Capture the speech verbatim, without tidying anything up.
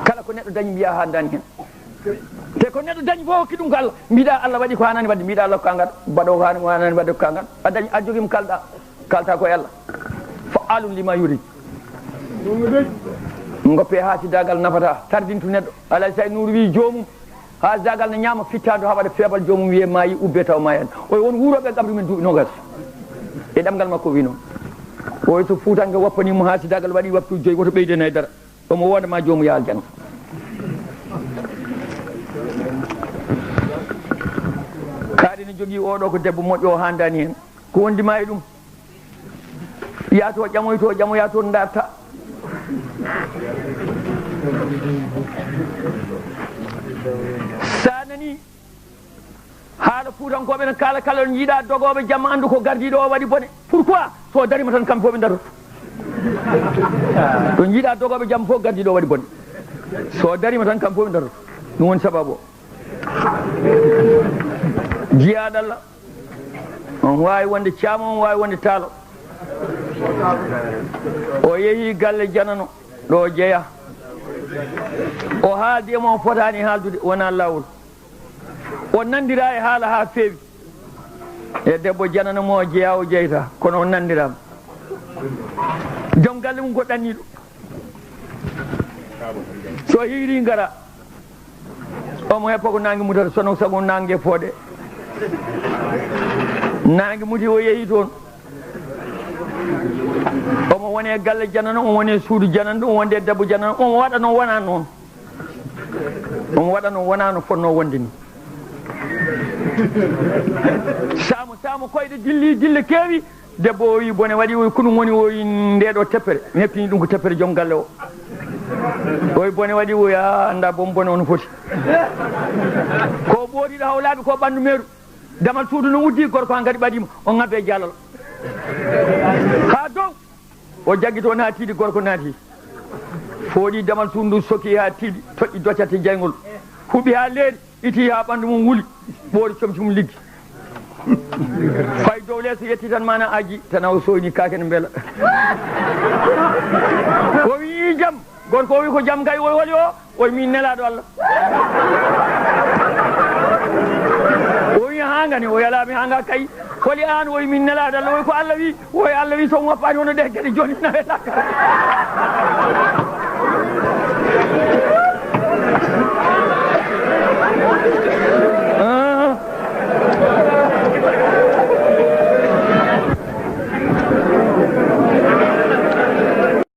Kala ko neɗɗo dañi, mbiya haandaani heen. Te ko neɗɗo dañi fof, hokki ɗum ko Allah. Mbiɗa Allah waɗi ko haanani waɗde, mbiɗa Allah ko kangal, mbaɗo ko haanani, ko haanani waɗde ko kangal. A dañi, a jogima kalɗa, kalta ko e Allah. Fa'aalun lima yurid. Ngoppe haasidaagal nafata, tardintu neɗɗo. Alaa sa nuuru wi joomum. Haasidaagal ne ñaama fittaandu haa waɗa feebal, joomum wiye maayi, ubbe taw maayan. O won wuurooɓe qabri men duuɓi noogas. E ɗemngal makko wi noon. O so fuutanke woppanimo haasidaagal waɗi waftu joyi, woto ɓeyden hay dara. Omo wooda ma joomu ya aljanna. Kaari ne jogii oɗo ko debbo moƴƴo, o haandaani heen. Ko wondi ma e ɗum? Yaa to ƴamoy, to ƴamoya toon darta. Sa nani haala fuutankooɓe ne kaala, kala ɗo jiiɗa dogooɓe jamma, anndu ko gardiiɗo o waɗi bone. Pourquoi? So darima tan, kamɓe fof ɓe daroto. Ɗo jiiɗa dogooɓe jamma fof, gardiiɗo o waɗi bone. So darima tan, kamɓe fof ɓe daroto. Ɗum woni sababu o. Jiyaaɗo Allah. On waawi wonde caamo, on waawi wonde taalo. O yehi galle janano, ɗo o jeya. O haaldi e mo o fotaani haaldude, wonaa laawol. O nanndira e haala haa feewi. E debbo janano mo o jeya, o jeyta, kono o nanndiraama. Joom galle mum ko ɗanniiɗo. So hiiri ngara, omo heppa ko naange mutata, sono sago naange fooɗe. Naange muti, o yehi toon. Omo woni e galle janano, omo woni e suudu janano, omo wonde e debbo janano, omo waɗa no wona noon. Omo waɗa no wona no fotno wonde ni. Saamo, saamo koyɗe dilli, dille keewi. Debbo o wi bone waɗi, o wi ko ɗum woni, o wi nde ɗo teppere. Mi heppini ɗum ko teppere joom galle o. O wi bone waɗi, o wi a annda boom bone on foti. Ko ɓootiɗo haw laaɓi ko ɓanndu meeru. Damal suudu no uddi, gorko han kadi ɓadima, o ŋabbe e jaalal. Haa dow. O jaggi toon haa tiiɗi, gorko naati. Fooɗi damal suudu ndu, soki haa tiiɗi, toƴƴi doccate jayngol. Huɓi haa leeri, iti haa ɓanndu mum wuli, ɓoori comci mum liggi. Fayi dow leeso, yetti tan mana aji, tan o soyni kaake ne mbela. O wi jam, gorko o wi ko jam kay, o holi o? O wi min nelaaɗo Allah. O wi haa ngani, o yalaa mi haa nga kay. Holi aan? O wi min nelaaɗo Allah. O wi ko Allah wi? O wi Allah wi so woppaani hono ɗe geɗe jooni nawe lakkara.